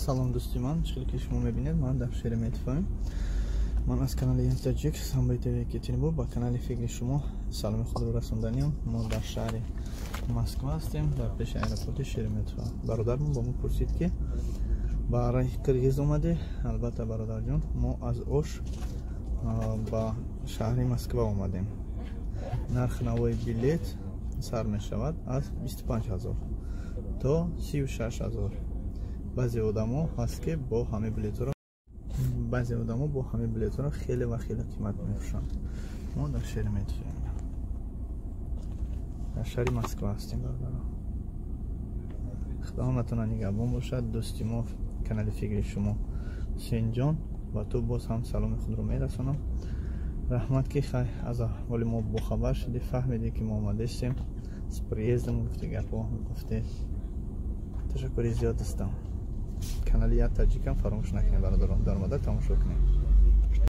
Салом, дӯсти ман. Чӣ ки шумо мебинед, ман дар Шереметьевоем. Ман аз канали Таҷик Самбои ТВ Екатеринбург ба канали Фикри шумо саломи худро расонданиям. Мо дар шаҳри Москва ҳастем, дар пеши аэропорти Шереметьево. Бародармон ба мо пурсид, ки ба раҳи Қирғиз омадӣ? Албатта, бародарҷон, мо аз Ош ба шаҳри Москва омадем. Нархи навои билет сар мешавад аз 25 ҳазор то 36 ҳазор. Баъзе одамо ҳаст, ки бо ҳамин билетҳоро, баъзе одамо бо ҳамин билетҳоро хеле ва хеле қимат мефурӯшанд. Мо дар Шереметьево, дар шаҳри Москва ҳастем, бародаро. Худо нигаҳбон бошад. Дӯсти мо, канали Фикри шумо, Ҳусейнҷон, ба ту боз ҳам саломи худро мерасонам. Раҳмат, ки хай аз аҳволи мо бохабар шудӣ, фаҳмидӣ, ки мо омадестем. С приездом гуфти, гапҳо гуфте. Ташаккури зиёд, дӯстам. Канали Як Таҷикам фаромӯш накунед, бародарон, даромада тамошо кунед.